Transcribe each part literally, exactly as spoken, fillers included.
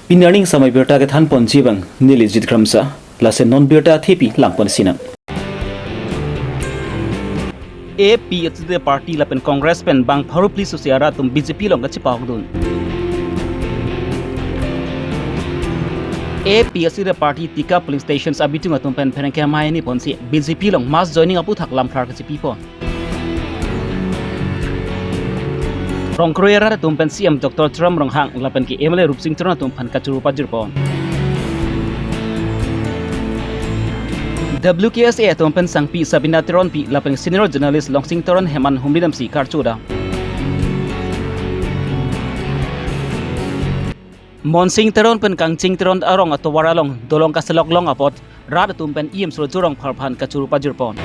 Pini arni samai birta kethan ponji abang neli Jit Kramsa, lason non birta athepi lang ponsinang. A P H L C party lapen Congress pen bang pharo phli sose arat atum B J P along kachepa-okdun. A P H L C party Tika polling stations abitung atum pen pherangke amei hini ponsi B J P along mass joining aphuthak lamphar kachepi pon. Rongkroi arat atum pen C M Doctor Tuliram Ronghang lapen ke M L A Rupsing Teron atum aphan kachoro pajir pon. W K S A atum pen sangpi Sabina Teronpi lapen senior journalist Longsing Teron heman humri damsi karcho dam. Monsing Teron pen Kangching Teron arong atovar along dolong kaselok long apot rat atum pen E M Surjya Rongphar aphan kachoro pajir pon.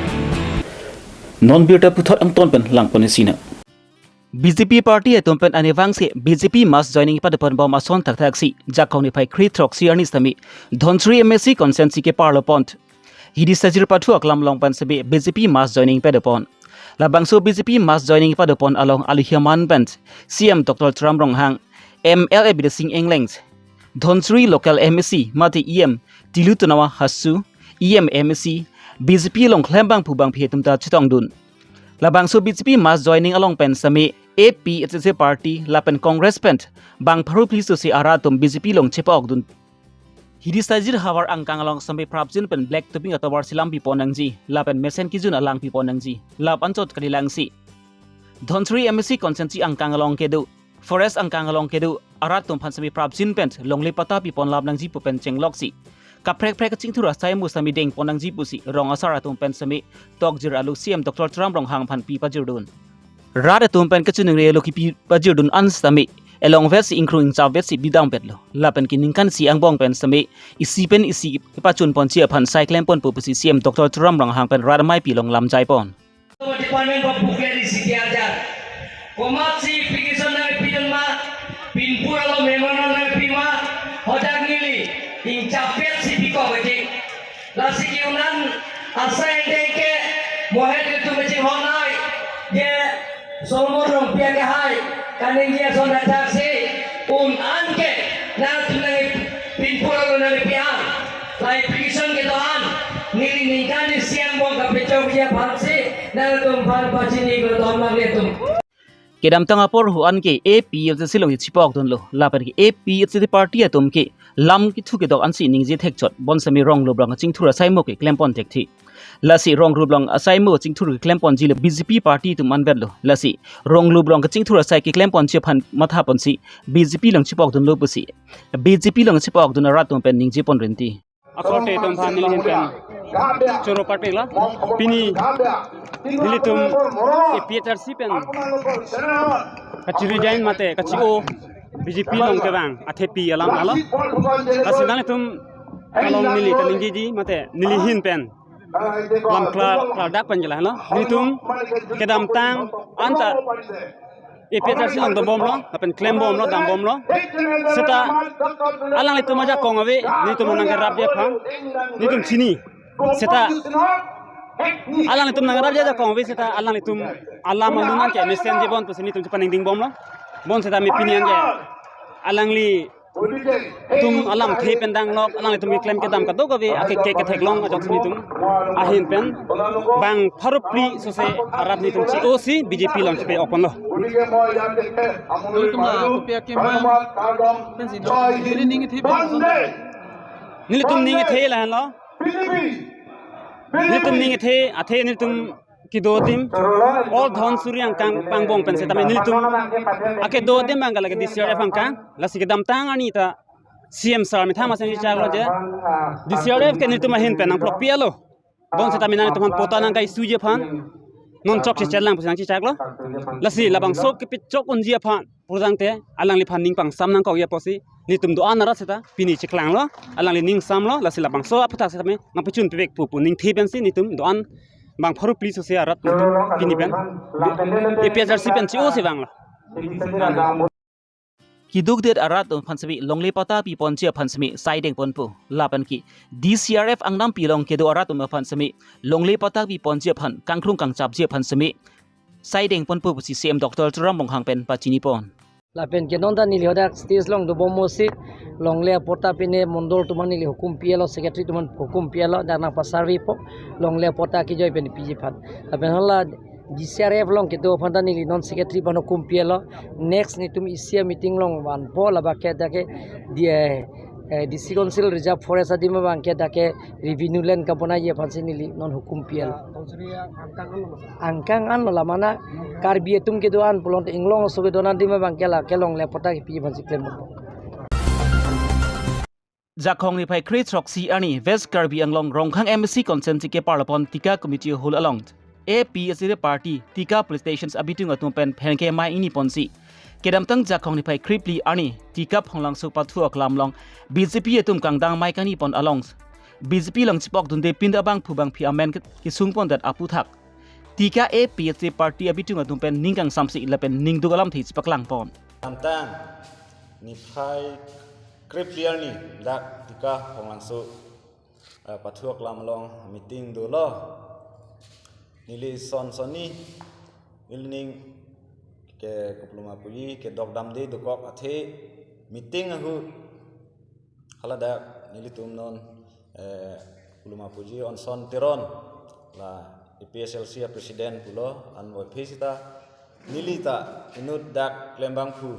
Non birta puthot angton pen lang ponsinang. B J P party atum pen anivang si B J P mass joining padopon bom ason thakthak si Jakong niphai kre throksi arni sitame Dhansiri M A C constituency keparlo pon. Hidi sajir pathu aklam along pen sitame B J P mass joining padopon. Labangso B J P mass joining padopon along aluhi aman pen C M Doctor Tuliram Ronghang, M L A Bidya Sing Engleng, Dhansiri local M A C mate E M Tilu Tunawa Hasu, E M M A C, B J P along klembangphu bangphi atum ta chetongdun. Labangso B J P mass joining along pen sitame A P H L C party lapen Congress pen bang pharo phli sose arat atum B J P along chepa-okdun. Hidi sajir havar angkang along sitame prapjin pen black topping atovar si lam pipon nangji, lapen mesen kejun alang pipon nangji, lap anchot kalilang si. Dhansiri M A C constituency angkang along kedo, forest angkang along kedo arat atum aphan sitame prapjin pen longle patta pipon lap nangji pu pen chenglok si kaprek prek kachingthur asai mo sitame dengpon nangji pusi rong asar atum pen sitame tokjir alo C M Doctor Tuliram Ronghang aphan pi pajirdun. Rat atum pen kachiningri alo kipi pajirdun an sitame elong vet si ingkrung ingchap vet si bidam vetlo. Lapen ke ningkan isi angbong pen sitame isi pen isi pachun ponji aphan sai klem ponpo pusi C M Doctor Tuliram Ronghang pen rat amei pi along lam jai pon. Department of Book Lady C T R Jar. Komatsi application nangpidun ma, pinpur alo memorandum nangpi ma, hadak neli ingchap vet si pikok ejik. Lasi ke-un an asai angdeng ke mohet itum chinghon ai, je Solomon Rongpi akehai kaningje ason athak si un an ke nangtum nangpinpur alo nangpi an. Lai application kedo-an neli ningkan isi angbong kapachokji aphan si nangtum aphan pachini kedo-an nanglitum. Kedamtang apor hu an ke A P H L C along chepa-okdunlo, lapen ke A P H L C party atum ke lam kethu kedok ansi ningje thekchot, bonsitame rong lubang kachingthur asai mo keklem pon thekthe. Lasi rong lubang asai mo kachingthur keklem ponji le B J P party atum anvetlo. Lasi rong lubang kachingthur asai keklem ponji aphan matha ponsi B J P along chepa-okdunlo pusi B J P along chepa-okdun arat atum pen ningje pon rinti. Akorte atum aphan neli ahin pen choro parpiklo. Pini nelitum A P H L C pen kachi-resign mate kachi-o B J P along kevang athepi alam alo. Lasi nanglitum along neli kaningjeji mate neli ahin pen lam klar klardak pen je lahelo. Nelitum kedamtang anta A P H L C along dombomlo, lapen klembomlo, dambomlo. Seta alanglitum ajakong ave, nelitum nangkerapji aphan nelitum chini. Seta alanglitum nangkerapji ajakong ave, seta alanglitum alam alun an ke mesenji bon pusi nelitum chepaningdingbomlo. Bonsitame pini an ke alangli tum alamthe pen danglok, alanglitum keklem kedam kadokave akeke ketheklong ajoksi nelitum ahin pen bang pharo phli sose arat nelitum chi-o si B J P along chepa-ok ponlo. Nelitum la kopi akemang pensi neli ning kethe pen ason. Nelitum ning kethe lahenlo. Nelitum ning kethe, athe nelitum kedo adim, all Dhansiri angkang pangbong pen setame nelitum akedo adim abang ke lake D C R F angkang, lasi kedamtang arni ta C M sir methang amatsi nangchechaklo je D C R F ke nelitum ahin pen nangplokpi alo. Bonsitame nanglitum aphan patta nangkai-isuji aphan non chokche chelang pusi nangchechaklo. Lasi labangso kepachok unji aphan purtangte alangliphan ning pangsam nangkokji apotsi nelitum do-an arat seta pini cheklanglo, alangli ning samlo, lasi labangso aphuthak setame nangpachun pivek pu pu ningthe pensi nelitum do-an bang pharo phli sose arat nelitum pini pen A P H L C pen chi-o si vanglo. Keduk det arat atum aphan sitame longle patta piponji aphan sitame sai dengponpo. Lapen ke D C R F angdampi along kedo arat atum aphan sitame longle patta piponji aphan kangkrung kangchapji aphan sitame sai dengponpo pusi C M Doctor Tuliram Ronghang pen pachinipon. Lapen ke non ta neli hadak stage along dobom mosi longle apatta pine mondol atum aphan neli hukum pi-etlo, secretary atum aphan hukum pi-etlo, dak nangpa-survey po, longle apatta kejoi pen piji aphan. Lapen hala D C R F along kedo aphan ta neli non secretary aphan hukum pi-etlo. Next netum isi a-meeting along vanpo, labangke dak ke di, eh, eh, D C Council Reserve Forest adim abangke dak ke revenue land kabonai aphansi neli non hukum pi-etlo. Tonsuri angkang anlo masa? Angkang anlo, la mane Karbi atum kedo-an pulote inglong aso kedo-an adim abangke lake longle apatta kepi aphansi klem. Jakhong niphai kre throksi arni West Karbi Anglong Rongkhang M A C constituency keparlopon Tika Community Hall along A P H L C party Tika politicians abitung atum pen phenke mai ingni ponsi kedamtang Jakhong niphai krephli arni Tika Phonglangso pathu aklam along B J P atum kangdang mai kangni pon along B J P along chepokdunde pin abangphu bangphi amen ke-, kesung pondet aputhak Tika A P H L C party abitung atum pen ning kangsamse lapen ningduk alamthe chepaklang pon. Kedamtang niphai krephli arni dak Tika Phonglangso, eh, pathu aklam along meeting dolo. Neli son sonni, nelining ke kopluma puji kedok damde dokok athe meeting ahut haladak nelitum non, eh, kopluma puji Onson Teron, la A P H L C a-president pulo, anvoiphit sita neli ta inut dak klembangphu,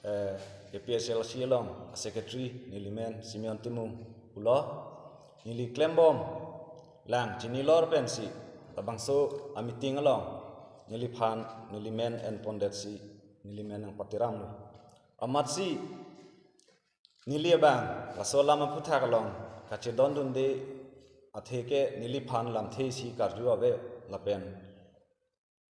eh, A P H L C along secretary nelimen Simeon Timung pulo, neli klembom lang chinilor pensi labangso a-meeting along neliphan nelimen en pondetsi nelimen nangpatiramlo. Amatsi neli abang laso alam aphuthak along kachedondunde atheke neliphan lamthe isi karju ave lapen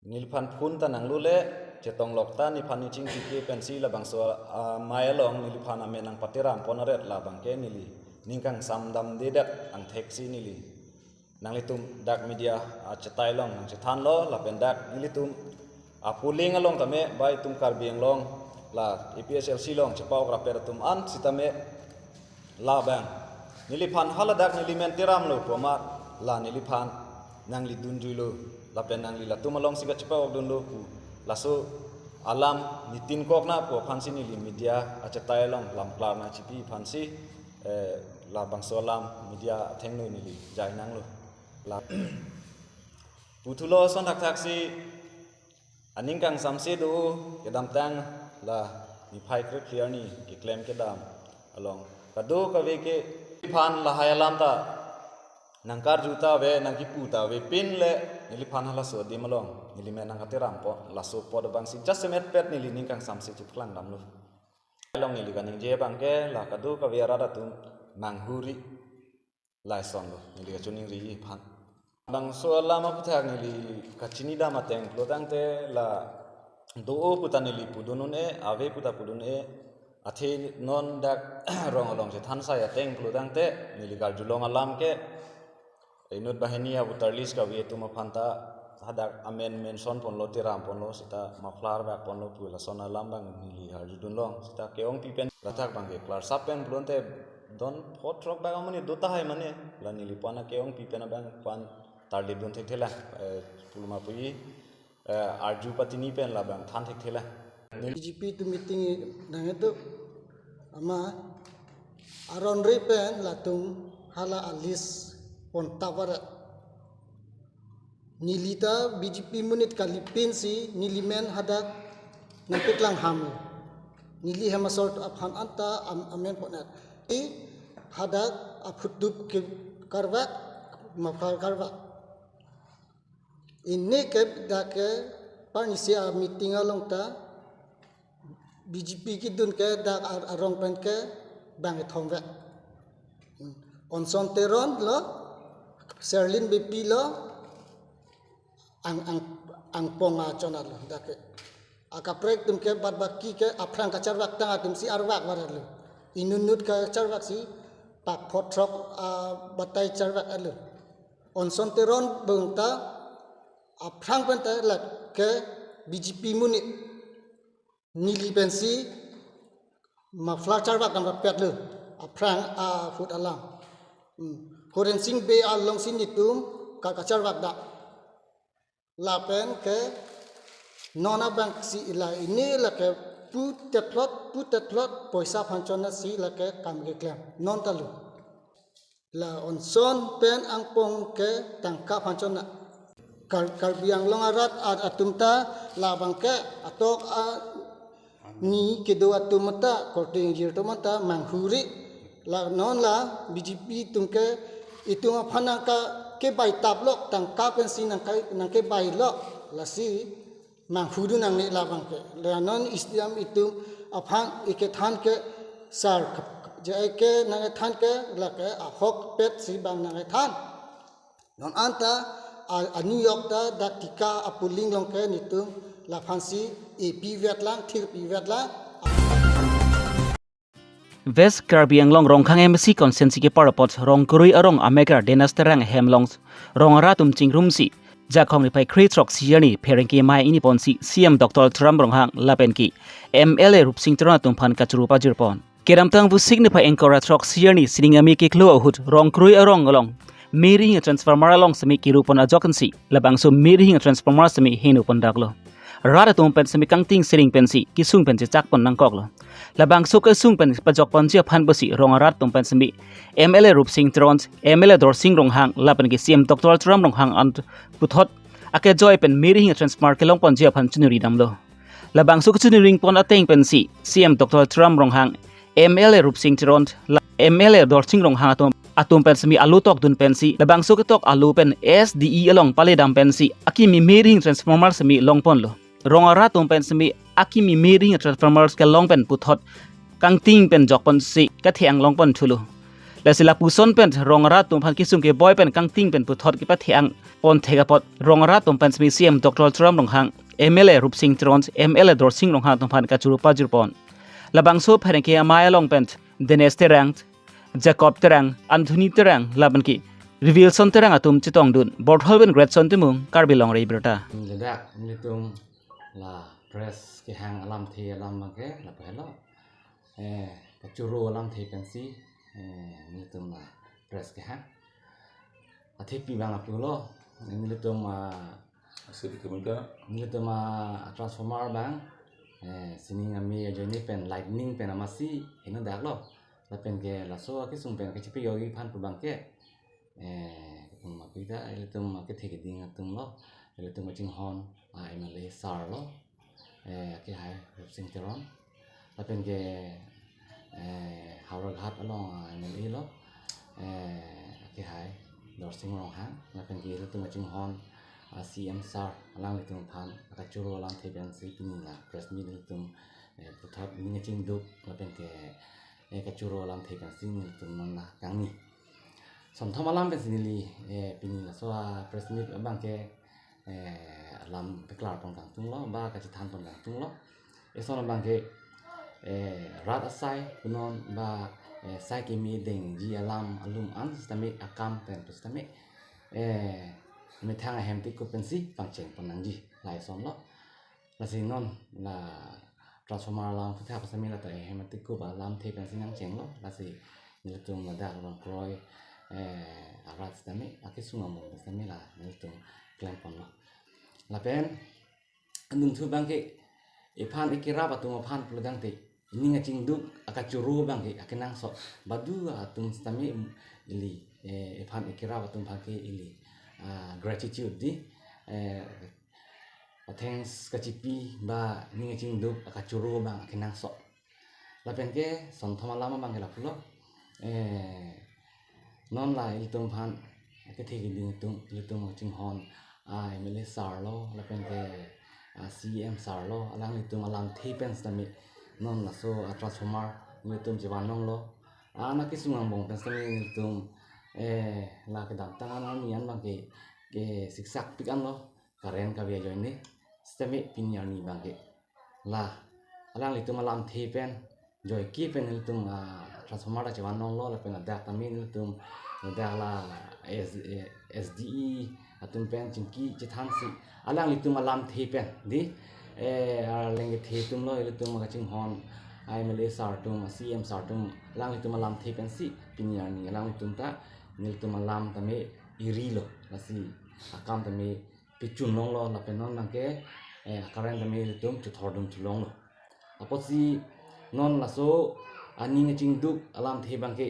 neliphan phone ta nanglule, chetonglok ta nephan nechingki ke pensi labangso amei along neliphan amen nangpatiram pon aret labangke neli ning kangsam damdedet angtheksi neli nanglitum dak media achetai along nangchethanlo lapen dak nelitum a-polling along tame bai itum Karbi Anglong la A P H L C along chepa-ok rapet atum an sitame labang neliphan haladak nelimen tiramlo pu amat la neliphan nangli dunjuilo lapen nangli latum alongsi kachepa-okdunlo pu laso alam nitin kok na pu aphansi neli media achetai along lamklar nangchipi aphansi, eh, labangso alam media athengno neli jai nanglo. La puthulo ason thakthaksi aning kangsamse do kedamtang la niphai krephli arni keklem kedam along kadokave ke neliphan lahai alam ta nangkarju ta ave, nangkipu ta ave, pinle neliphan halaso adim along nelimen nangkatiram pon, laso apot abangsi jasemet pet neli ning kangsamse chepaklang damlo. Along neli kaningje abangke la kadokave arat atum manghuri lason lo, neli kachiningri aphan. Bangso alam aphuthak neli kachinidam ateng pulotangte la do-o puta neli pudun un-e, ave puta pudun un-e, athe non dak rong along chethan sai ateng pulotangte neli karjulong alam ke inut banghini a-voter list kave atum aphan ta hadak amen mention ponlo, tiram ponlo, sita muffler bak ponlo pu lason alam abang neli karjudunlong, sita ke-ongpi pen lathak abangke klarsap pen pulote don pho throk bak amonit do tahai mane, la neliphan ke-ongpi pen abang pan tarlip dun thekthelang, eh, puluma puji, eh, arju patini pen labang than thekthelang. B J P atum meeting nangkedo ama aron re pen latum hala a-list pon ta varet. Neli ta B J P monit kali pensi nelimen hadak nangpaklang ham. Neli hem asor aphan anta am-, amen pon-et. I hadak aphutup ke karvak, muffler karvak. Ini ke dak ke parnisi a-meeting along ta B J P kedun ke dak ar-, arong pen ke bang kethom vek. Onson Teron lo, Serlin Beypi lo, ang, ang, angpong achonat lo dak ke. Akaprek atum ke bad baki ke aphrang kacharvak tang atumsi arvak varet lo. Inutnut kacharvaksi pak pho throk, ah, batai charvak lo. Onson Teron bang ta aphrang pen ta lake B J P monit neli pensi muffler charvak dam rapet lo aphrang ahut alam. Hmm. Horensing Bey alongsi netum ka-, kacharvak dam. Lapen ke non abangsi ila ini lake pu teplot, pu teplot poisa aphan chonasi lake kam keklem non ta lo. La onson pen angpong ke tangka aphan chona. Kar-, Karbi Anglong arat at-, atum ta labang ke atok a ni kedo atum ta korte ingjir atum ta manghuri. La non la B J P atum ke itum aphan nangka kebai taplok, tangka pensi nangkai, nangkebai lok. Lasi manghudun nangne labang ke. La non S D M atum aphan ikethan ke sar kap-, je ke nangkethan ke lake ahokpet si bang nangkethan. Non anta a, aniyok ta dak tika apuling along ke netum laphansi ipi vetlang, thirpi vetlang. West Karbi Anglong Rongkhang M A C constituency kepar apot Rongkroi arong amekar Denas Terang hem along rong arat atum chingrumsi Jakhong niphai krethrok sijani pherangke amei ingni ponsi C M Doctor Tuliram Ronghang lapen ke M L A Rupsing Teron atum aphan kachoro pajir pon. Kedamtang Vosik niphai ingkoi ra throk sijani sining amei keklo ahut Rongkroi arong along me rihing transformer along semi kiru pon ajok ansi labangso me rihing transformer semi heno pon daklo. Rat atum pen semi kangting sering pensi kesung pen chechak pon nangkoklo. Labangso kesung pen pajok ponji aphan pusi rong arat atum pen semi M L A Rupsing Teron, M L A Dorsing Ronghang lapen ke C M Doctor Tuliram Ronghang an puthot akejoi pen me rihing transformer kelong ponji aphan chiningri damlo. Labangso kachiningri pon ateng pensi C M Doctor Tuliram Ronghang, M L A Rupsing Teron, la-, M L A Dorsing Ronghang atum, atum pen semi alo tokdun pensi labangso ketok alo pen S D E along pale dam pensi akimi me rihing transformer semi long ponlo. Rong arat atum pen semi akimi me rihing transformers kelong pen puthot kangting pen jok ponsi kathe-ang long pon thulo. Lasi lapuson pen rong arat atum aphan kesung keboi pen kangting pen puthot kepathe-ang pon thek apot rong arat atum pen semi C M Doctor Tuliram Ronghang, M L A Rupsing Teron, M L A Dorsing Ronghang atum aphan kachoro pajir pon. Labangso pherangke amei along pen Denes Terang, Jacob Terang, Anthony Terang lapen ke Revilson Terang atum chetongdun. Borthol pen Greatson Timung, Karbi Longri Abirta. Ladak nelitum la press kehang alamthe alam abangke lapu helo. Eh, kachoro alamthe pensi, eh, nelitum la press kehang. Athepi abang lapulo, nelitum, ah, Asi di kemudian. Nelitum, ah, transformer abang, eh, sining amei ajoine pen lightning pen amatsi heno daklo. Lapen ke laso akesung pen kachipi yogi aphan pu abangke, eh, kum aphi ta, ilitum akethe keding atum lo, ilitum kachinghon a M L A sar lo, eh, akehai Rupsing Teron, lapen ke, eh, Howraghat along a M L A lo, eh, akehai Dorsing Ronghang, lapen ke ilitum kachinghon a C M sar, alanglitum aphan kachoro alamthe pensi pini la press meet ilitum, eh, puthot ning kachingduk, lapen ke, eh, kachoro alamthe pensi nelitum non la kangni. Sonthom alam pensi neli, eh, pini laso a press meet abangke, eh, alam paklar pon kangtung lo, ba kachethan pon kangtung lo. Eson abangke, eh, rat asai punon ba, eh, sai keme dengji alam alum an sitame akam pen pu sitame, eh, methang ahem tikup pensi pangcheng pon nangji, la eson lo. Lasi non la transformer alam puthak sitame la ta ahem tikup alamthe pensi nangchenglo, lasi nelitum ladak Rongkroi, eh, arat sitame, akesung among sitame la nelitum klem ponlo. Lapen anung thu abangke iphan ikerap atum aphan pulodang te, ning kachingduk akachoro abangke akenangsot badu atum sitame ili, eh, iphan ikerap atum aphan ke ili, ah, gratitude di, eh, thanks kachipi ba ning kachingduk akachoro abang akenangsot. Lapen ke sonthom alam abangke lapulo. Eh, non la ilitum aphan kethe keding atum, ilitum kachinghon a M L A sar lo, lapen ke a C M sar lo, alanglitum alamthe pen sitame non laso a transformer ilitum chevan longlo. Ana kesung angbong pen sitame ilitum, eh, la kedamtang an arni an abangke, ke siksak pik anlo, current kave ajoine, sitame pini arni abangke la alanglitum alamthe pen joike pen ilitum, ah, transformer ta chevan longlo, lapen ladak tame ilitum ladak la S-, eh, S D E atum pen chingki chethansi alanglitum alamthe pen di, eh, arleng kethe atum lo, ilitum kachinghon a M L A sar atum, a C M sar atum, alanglitum alamthe pensi pini arni alanglitum ta nelitum alam tame iri lo, lasi akam tame pichun longlo, lapen non abangke, eh, current tame ilitum chethordun thu longlo. Apotsi non laso aning kachingduk alamthe abangke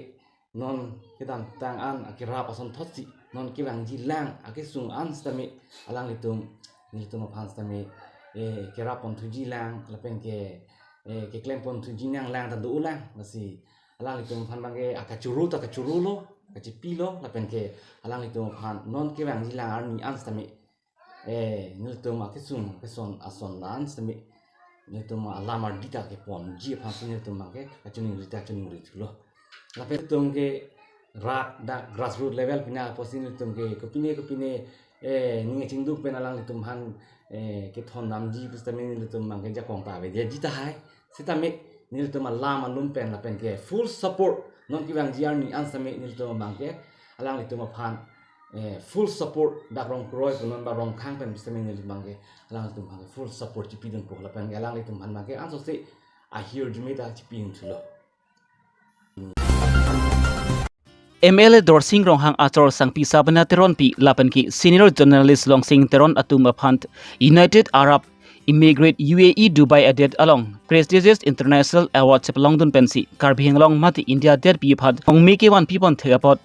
non kedamtang an akerap asonthotsi non kevangji lang akesung an sitame alanglitum, nelitum aphan sitame, eh, kerap ponthuji lang lapen ke, eh, keklem ponthuji nanglang ta do lang. Lasi alanglitum aphan abangke akachuru ta kachurulo, kachipilo, lapen ke alanglitum aphan non kevangji lang arni an sitame, eh, nelitum akesung keson ason an sitame, nelitum alam ardi ta keponji aphansi nelitum abangke kachiningri ta chiningri thulo. Lapen nelitum ke rat dak grassroot level pina apotsi nelitum ke kopine kopine, eh, ning kachingduk pen alanglitum aphan, eh, kethondamji pusitame nelitum abangke jakong ta aveji tahai. Sitame nelitum alam alum pen lapen ke full support non kevangji arni an sitame nelitum abangke alanglitum aphan, eh, full support dak Rongkroi pu non ba Rongkhang pen pusitame nelitum abangke alanglitum abangke full support chipidunpo lapen ke alanglitum aphan abangke ansose ahirjume ta chipidun thulo. M L A Dorsing Ronghang achor sangpi Sabina Teronpi lapen ke senior journalist Longsing Teron atum aphan United Arab Emirates U A E Dubai adet along prestigious international award chepalongdun pensi Karbi Anglong mate India detpi aphan ongme kevanpi pon thek apot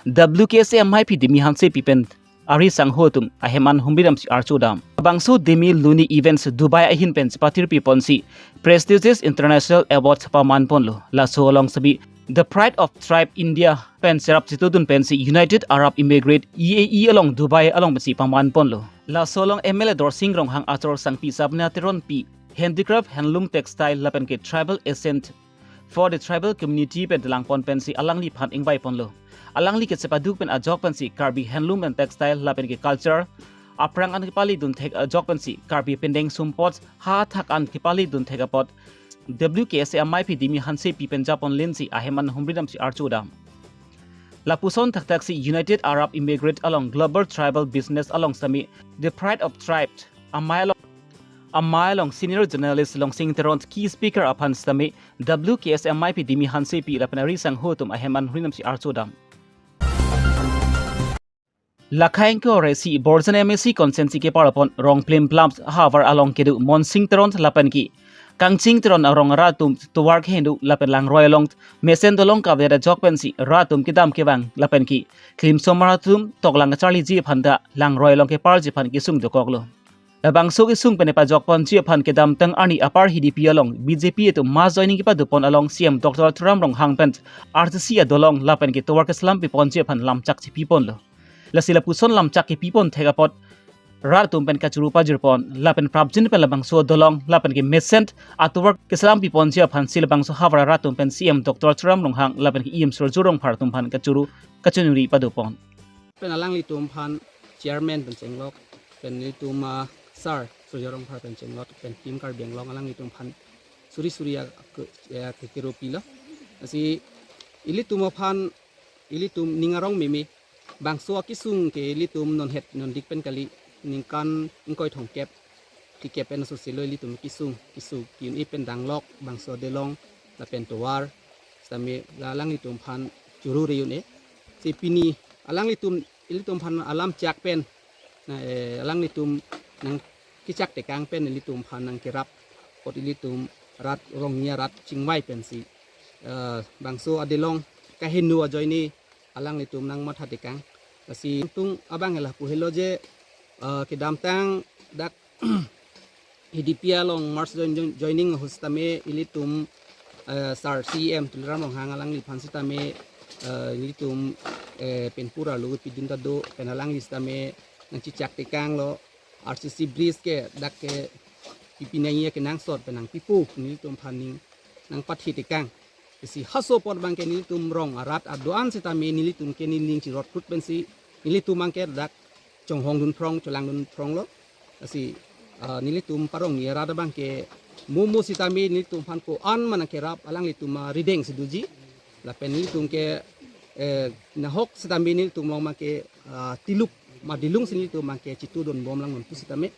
W K S A M I P Dimi Hansepi pen ari sangho atum ahem an humri damsi archudam. Bangso Dimi Luni Events Dubai ahin pen chepatirpi ponsi prestigious international award paman ponlo. Laso along sitame The Pride of Tribe India pen cherap chetudun pensi United Arab Emirates U A E along Dubai along pensi paman ponlo. Laso along M L A Dorsing Ronghang achor sangpi Sabina Teronpi handicraft, handloom, textile lapen ke tribal essence for the tribal community pen telang pon pensi alangliphan ingvai ponlo. Alangli kechepaduk pen ajok pensi Karbi handloom and textile lapen ke culture aphrang an kepalidun thek ajok pensi Karbi pendeng sumpot ha thak an kepalidun thek apot W K S A M I P Dimi Hansepi pen japon lensi ahem an humri damsi archudam. Lapuson thakthak si United Arab Emirates along global tribal business along sitame The Pride of Tribe amei along, amei along senior journalist Longsing Teron key speaker aphan sitame W K S A M I P Dimi Hansepi lapen ari sangho atum ahem an humri damsi archudam. Lakhai ingkoi ra isi Borjan M A C constituency kepar apon Rongplim Plums havar along kedo Monsing Teron lapen ke Kangching Teron arong arat atum tovar kehendu lapen langroi along mesen dolong kave ajok pensi rat atum kedam kevang lapen ke klimsomar atum toklang kacharliji aphan ta langroi along keparji aphan kesung dokoklo. Labangso kesung pen pajok ponji aphan kedamtang arni apar Hidipi along B J P atum mass joining kepado pon along C M Doctor Tuliram Ronghang pen R C C adolong lapen ke tovar keselampi ponji aphan lamchak chipi ponlo. Lasi lapuson lamchak kepi pon thek apot rat atum pen kachuru pajir pon lapen prapjin pen labangso adolong lapen ke mesen atovar keselampi ponji aphansi labangso havar arat atum pen C M Doctor Tuliram Ronghang lapen ke E M Surjya Rongphar atum aphan kachuru kachiningri pado pon. Pen alanglitum aphan chairman pen chenglok, pen ilitum, ah, sir Surjya Rongphar pen chenglok, pen Team Karbi Anglong alanglitum aphan suri suri a, ke, ya, ke, keropilo. Lasi ilitum aphan ilitum ning arong meme, bangso akesung ke ilitum non het non dik pen kali, ningkan ingkoi thomkep, phlikep pen asoselo ilitum kesung, kesung, kin ipen danglok, bangso adelong, lapen tovar, sitame la alanglitum aphan churu re un-e. Si pini alanglitum, ilitum aphan alamchak pen, na, eh, alanglitum nangkechak tekang pen ilitum aphan nangkerap, apot ilitum rat Rongni arat chingvai pensi, eh, bangso adelong kaheno ajoine alanglitum nangmatha tekang. Lasi tung abang hela pu helo je, eh, kedamtang dak Hidipi along mass join, join, joining ahut sitame ilitum, eh, sir C M Tuliram Ronghang alangliphan sitame, eh, ilitum, eh, pen pura lo pidun ta do, pen alangli sitame nangchechak tekanglo, R C C bridge ke dak ke pipi nangji kenangsot pen nangpipo, nelitum aphan ning nangpathi tekang. Lasi haso apot abangke nelitum rong arat aduan sitame nelitum ke nening chirot krut pensi nelitum abangke dak chonghong dun phrong, cholang dun phronglo. Lasi, ah, nelitum pa Rongni arat abangke mo mo sitame nelitum aphan ko-an ma nangkerap alanglitum arideng si doji. Lapen nelitum ke, eh, nahok sitame nelitum along abangke, ah, tiluk ma dilung si nelitum abangke chitu dun bom lang nonpu sitame.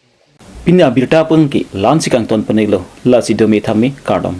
Pini abirta pengki la-ansi kangton penilo, lasi dome thame kardom.